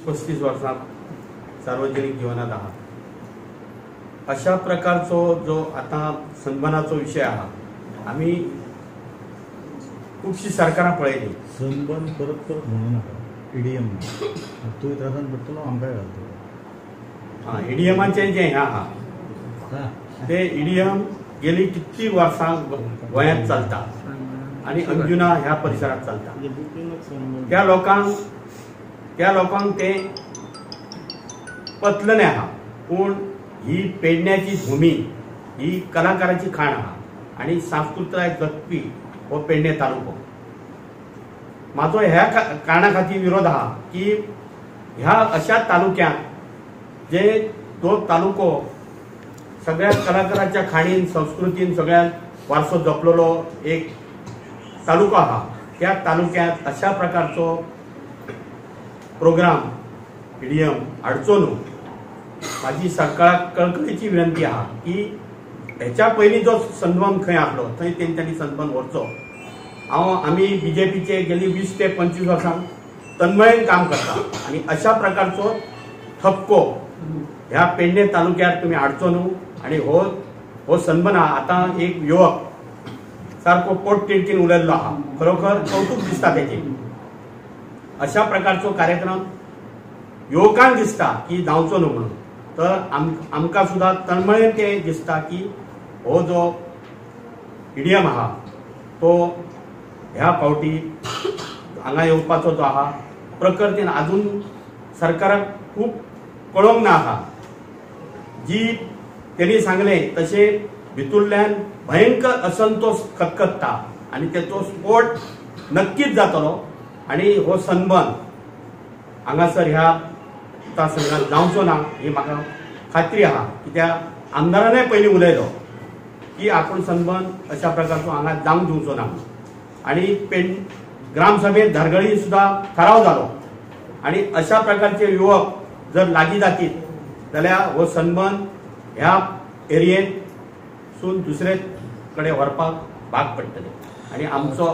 30-35 वर्सां सार्वजनिक जिवनात आहा. अशा प्रकारचो जो आतां सनबर्नाचो विशय आहा, आमी खुबशीं सरकारां पळयली. सनबर्न परत परत म्हणू नाका, ईडीएम तूं त्रासान पडटलो, आमकांय घालतलो. हां, ईडीएमाचें जें हें आहा ते ईडीएम गेली कितली वर्सां गोंयांत चलता आनी अंजुना ह्या परिसरांत चलता. त्या लोकांक ते पतलें आहा, पूण ही पेडण्याची भूमी ही कलाकाराची खाण आहा आनी सांस्कृताय जगपी हो पेडणे तालुको. म्हाजो ह्या कारणा खातीर विरोध आहा की ह्या अशा तालुक्यांत जे तो तालुको सगळ्या कलाकाराच्या खाणीन संस्कृतीन सगळ्यात वारसो जपलेलो एक तालुको आहा, त्या तालुक्यांत अशा प्रकारचो प्रोग्राम ईडीएम हाडचो न्हू. म्हाजी सरकाराक कळकळीची विनंती आहा की हेच्या पयलीं जो सनबर्न खंय आहलो थंय तेंच्यांनी सनबर्न व्हरचो. हांव आमी बीजेपीचे गेली 20 ते 25 वर्सां तन्मयेन काम करता आनी अशा प्रकारचो ठपको ह्या पेडणे तालुक्यार तुमी हाडचो न्हू. आनी हो सनबर्न आतां एक युवक सारको पोट तिडकीन उलयल्लो आहा, खरोखर कौतूक दिसता तेचें. अशा प्रकारचो कार्यक्रम युवकांक दिसता की जावचो न्हू म्हणून, तर आमकां सुद्दां तळमळेन तें दिसता की हो जो ईडीएम आहा तो ह्या फावटी हांगा येवपाचो जो आहा प्रकर्तीन आजून सरकाराक खूब कळोंक ना आहा. जी तेणी सांगलें तशें भितुरल्यान भयंकर असंतोष खतखत्ता आनी तेचो स्फोट नक्कीच जातलो आनी हो सनबर्न हांगासर ह्या मतदारसंघात जावचो ना ही म्हाका खात्री आहा. कित्याक आमदारानय पयलीं उलयलो की आपूण सनबर्न अशा प्रकारचो हांगा जावंक दिवचो ना आनी ग्रामसभेत धारगळी सुद्दां थाराव जालो. आनी अशा प्रकारचे युवक जर लागीं जातीत जाल्यार हो सनबर्न ह्या एरियेंतसून दुसरे कडेन व्हरपाक भाग पडटले आनी आमचो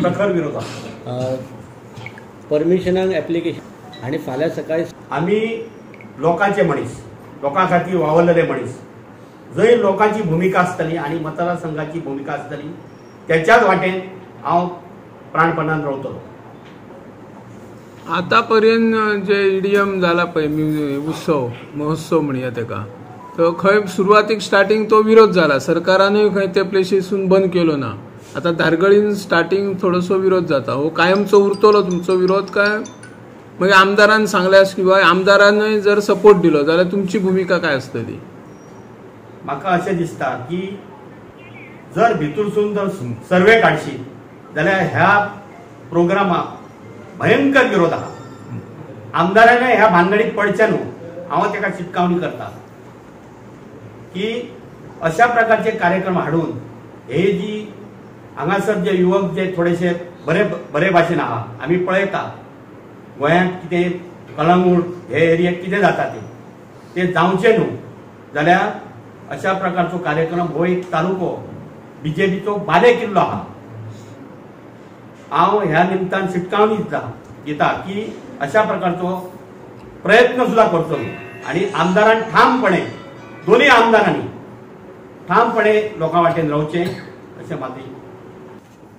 प्रखर विरोध आसा. परमिशनाक एप्लिकेशन आनी फाल्यां सकाळी आमी लोकांचे मनीस, लोकां खातीर वावरलेले मनीस, जंय लोकांची भुमिका आसतली आनी मतदारसंघाची भुमिका आसतली त्याच्याच वाटेन हांव प्राणपणान रावतलो. आतां पर्यंत जे ईडीएम जाला पळय उत्सव महोत्सव म्हणया तेका, तो खंय सुरवातीक स्टार्टिंग तो विरोध जाला, सरकारानूय खंय ते प्लेसीसून बंद केलो ना. आतां धारगळीन स्टार्टिंग थोडोसो विरोध जाता, हो कायमचो उरतलो तुमचो विरोध काय मागीर आमदारान सांगल्यास किंवा आमदारानूय जर सपोर्ट दिलो जाल्यार तुमची भुमिका काय आसतली? म्हाका अशें दिसता की जर भितूरसून जर सर्वे काडशी जाल्यार ह्या प्रोग्रामाक भयंकर विरोध आहा. आमदारानय ह्या भानगडीत पडचें न्हू, हांव तेका शिटकावणी करता की अशा प्रकारचे कार्यक्रम हाडून हे जी हांगासर जे युवक जे थोडेशे बरे बरे भाशेन आहा, आमी पळयता गोंयांत कितें कलंगूट हे एरियेक कितें जाता ते जावचें न्हू जाल्यार अशा प्रकारचो कार्यक्रम हो एक तालुको बीजेपीचो बाले किल्लो आहा. हांव ह्या निमतान शिटकावणी दिता की अशा प्रकारचो प्रयत्न सुद्दां करचो न्हू आनी आमदारान ठामपणे, दोनूय आमदारांनी ठामपणे लोकां वाटेन रावचें अशें म्हाजी.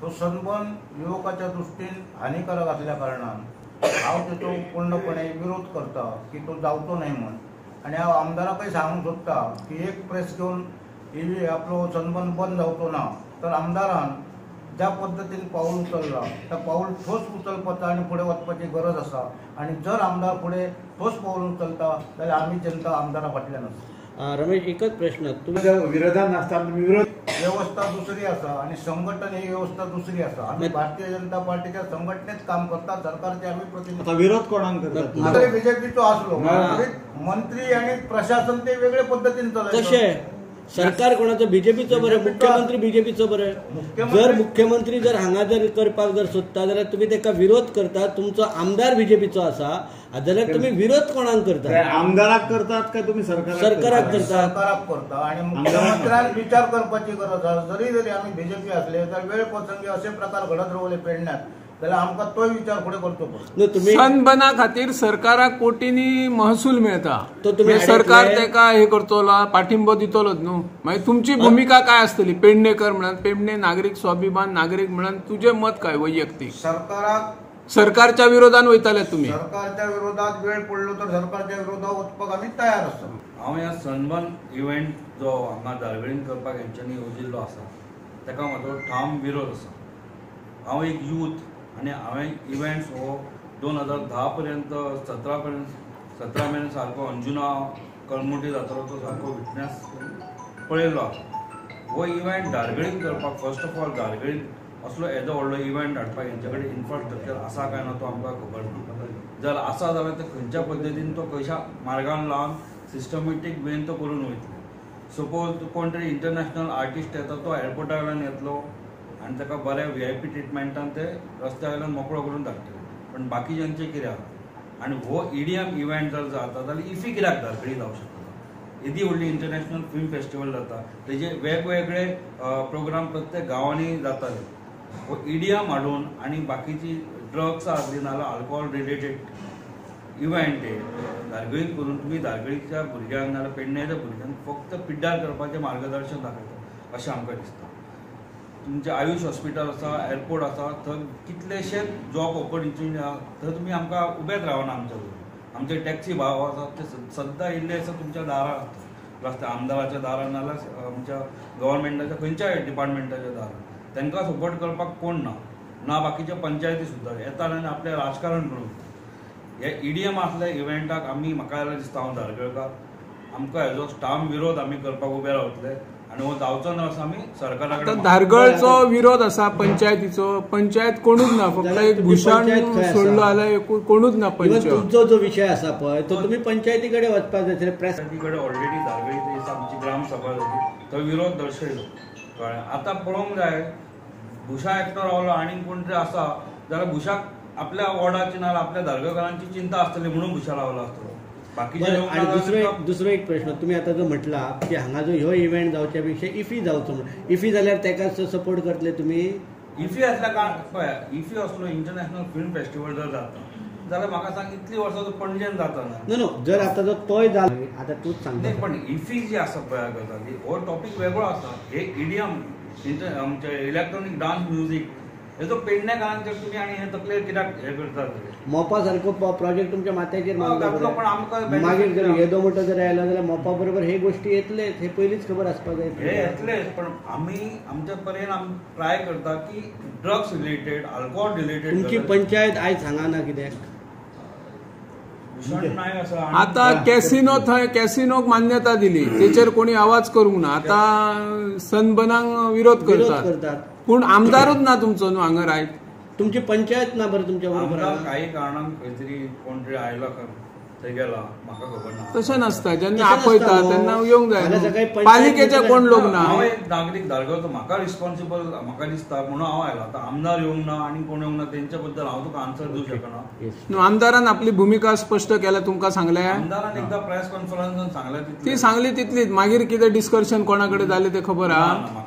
तो सनबर्न युवकाच्या दृष्टीन हानिकारक असल्या कारणान हांव तेचो पूर्णपणे विरोध करता की तो जावचो न्हय म्हण. आनी हांव आमदाराकय सांगूंक सोदता की एक प्रेस घेवन ही आपलो सनबर्न बंद जावचो ना, तर आमदारान ज्या पद्दतीन पावल उचलला त्या पावल ठोस उचलपाचो आनी फुडें वचपाची गरज आसा. आनी जर आमदार फुडें ठोस पावल उचलता जाल्यार आमी जनता आमदारा फाटल्यान आसा. रमेश, एकच प्रश्न, तुम्ही विरोधात नासता, विरोध व्यवस्था दुसरी आसा आणि संघटन ही व्यवस्था दुसरी आसा. आमी भारतीय जनता पार्टीच्या संघटनेत काम करता, सरकारचे आमी प्रतिनिधी. आता विरोध कोणाक करता? बीजेपीचो आसलो मंत्री आणि प्रशासन ते वेगळे पद्धतीन चलयता. कशें सरकार कोणाचो बीजेपीचो बरें, मुख्यमंत्री बीजेपीचो बरें. जर मुख्यमंत्री जर हांगा जर करपाक जर सोदता जाल्यार तुमी ताका विरोध करता. तुमचो आमदार बीजेपीचो आसा जाल्यार तुमी विरोध कोणाक करता? आमदाराक करतात काय तुमी सरकाराक करता? सरकाराक करता. आणि मुख्यमंत्र्यान विचार करपाची गरज आसा. जरी जरी आमी बीजेपी असले तर वेळ प्रसंगी असे प्रकार घडत रावले पेडण्यात जाल्यार आमकां तोय विचार फुडें करचो पडटलो. तुम्ही सनबर्ना खातीर सरकाराक कोटींनी महसूल मेळता, तो तुमी सरकार तेका हे करतलो, पाठिंबो दितलोच न्हू. मागीर तुमची भुमिका काय आसतली पेडणेकर म्हणून, पेडणे नागरीक स्वाभिमान नागरीक म्हणून तुजें मत काय वैयक्तीक? सरकाराक सरकारच्या विरोधान वयताले तुमी? सरकारच्या विरोधात वेळ पडलो तर सरकारच्या विरोधात वचपाक आमी तयार आसा. हांव ह्या सनबर्न इव्हेंट जो हांगा धारगळीन करपाक हेंच्यांनी येवजिल्लो आसा ताका म्हजो ठाम विरोध आसा. हांव एक यूथ आनी हांवें इव्हेंट्स हो 2010 पर्यंत 17 मेरेन सारको अंजुना कळमुटी जातालो तो सारको विटनेस पळयल्लो आसा. हो इव्हेंट धारगळीन करपाक फर्स्ट ऑफ ऑल धारगळीन असलो येदो व्हडलो इव्हेंट हाडपाक हेंचे कडेन इन्फ्रास्ट्रक्चर आसा काय ना तो आमकां खबर ना. जर आसा जाल्यार ते खंयच्या पद्दतीन तो खंयच्या मार्गान लावन सिस्टमेटीक वेन तो करून वयतलो. सपोज कोण तरी इंटरनॅशनल आर्टिस्ट येता तो एअरपोर्टा वयल्यान येतलो आनी ताका बऱ्या VIP ट्रिटमेंटान ते रस्त्या वयल्यान मोकळो करून धाडटले, पण बाकीच्यांचें कितें आसा? आनी हो EDM event जर जाता जाल्यार इफी कित्याक धारगळी जावंक शकता? येदी व्हडली इंटरनॅशनल फिल्म फेस्टिवल जाता, तेजे वेगवेगळे प्रोग्राम प्रत्येक गांवांनी जाताले. हो EDM हाडून आनी बाकीची ड्रग्स आसली नाजाल्यार अल्कोहोल रिलेटेड इव्हेंट हे धारगळीन करून तुमी धारगळीच्या भुरग्यांक नाजाल्यार पेडण्याच्या भुरग्यांक फक्त पिड्ड्यार करपाचें मार्गदर्शन दाखयता अशें आमकां दिसता. तुमचें आयुष हॉस्पिटल आसा, एअरपोर्ट आसा, थंय कितलेशेच जॉब ऑपॉर्च्युनिटी आसा, थंय तुमी आमकां उबेच रावना. आमच्या बरोबर आमचे टॅक्सी भाव आसा ते सद्दां इल्ले आसा तुमच्या दारार आसता, रस्त्या आमदाराच्या दारार नाजाल्यार आमच्या गव्हर्मेंटाच्या खंयच्याय डिपार्टमेंटाच्या दारार. तांकां सपोर्ट करपाक कोण ना, ना बाकीच्या पंचायती सुद्दां येतात आनी आपलें राजकारण करून. हे EDM आसल्या इव्हेंटाक आमी, म्हाका जाल्यार दिसता हांव धारगळकार, आमकां हेजो ठाम विरोध आमी करपाक उबे रावतले आनी हो जावचो ना असो आमी सरकारा कडेन. धारगळचो विरोध आसा पंचायतीचो, पंचायत कोणूच ना, फक्त एक भूषण सोडलो जाल्यार कोणूच ना पंच. तुमचो जो विशय आसा पळय तो तुमी पंचायती कडेन वचपाक जाय. पंचायती कडेन ऑलरेडी धारगळी आमची ग्रामसभा जाली तो विरोध दर्शयलो. कळ्ळें? आतां पळोवंक जाय भुशा एकटो रावलो आनी कोण तरी आसा जाल्यार भुशाक आपल्या वॉर्डाची ना आपल्या धारगळकारांची चिंता आसतली म्हणून भुशा रावलो आसतलो. बाकीचे दुसरो एक प्रश्न, तुमी आतां जो म्हटला की हांगा जो ह्यो इव्हेंट जावच्या पेक्षा इफी जावचो म्हणून, इफी जाल्यार ताका सपोर्ट करतले तुमी? इफी आसल्या कारण पळय, इफी असलो इंटरनॅशनल फिल्म फेस्टिवल जर जाता जाल्यार म्हाका सांग इतली वर्सां तो पणजेन जाता ना. नो नो, जर आतां जो तोय जाला आतां तूंच सांग. नाही, पण इफी जी आसा पळय गजाली हो टॉपीक वेगळो आसा. हे EDM आमचे इलेक्ट्रॉनीक डान्स म्युजीक हेजो पेडणेकारांचेर तुमी आनी हे तकलेर कित्याक हे करतात? मोपा सारको प्रोजेक्ट तुमच्या माथ्याचेर घातलो, पण आमकां मागीर जर येदो मोठो जर आयलो जाल्यार मोपा बरोबर हे गोष्टी येतलेच, हे पयलींच खबर आसपाक जाय. हे येतलेच, पण आमी आमच्या पर्यंत आमी ट्राय करता की ड्रग्स रिलेटेड, अल्कोहोल रिलेटेड. तुमची पंचायत आयज हांगा ना कित्याक? आतां कॅसिनो, थंय कॅसिनोक मान्यता दिली, तेचेर कोणी आवाज करूंक ना. आतां सनबर्नाक विरोध करतात, पूण आमदारूच ना तुमचो न्हू हांगा रायत. तुमची पंचायत ना बरं तुमच्या बरोबर? काही कारणान खंय तरी कोण तरी आयला थंय गेला, म्हाका खबर ना. तशें नासता, जेन्ना आपयता तेन्ना येवंक जाय. पालिकेचे कोण लोक ना. हांव एक नागरीक धारगळचो, म्हाका रिस्पॉन्सिबल म्हाका दिसता म्हणून हांव आयला. आतां आमदार येवंक ना आनी कोण येवंक ना तेंच्या बद्दल हांव तुका आन्सर दिवंक शकना. न्हू, आमदारान आपली भुमिका स्पश्ट केल्या, तुमकां सांगलें आमदारान एकदां प्रेस कॉन्फरन्सान सांगलें, ती सांगली तितलीच. मागीर कितें डिस्कशन कोणा कडेन जालें तें खबर आहा?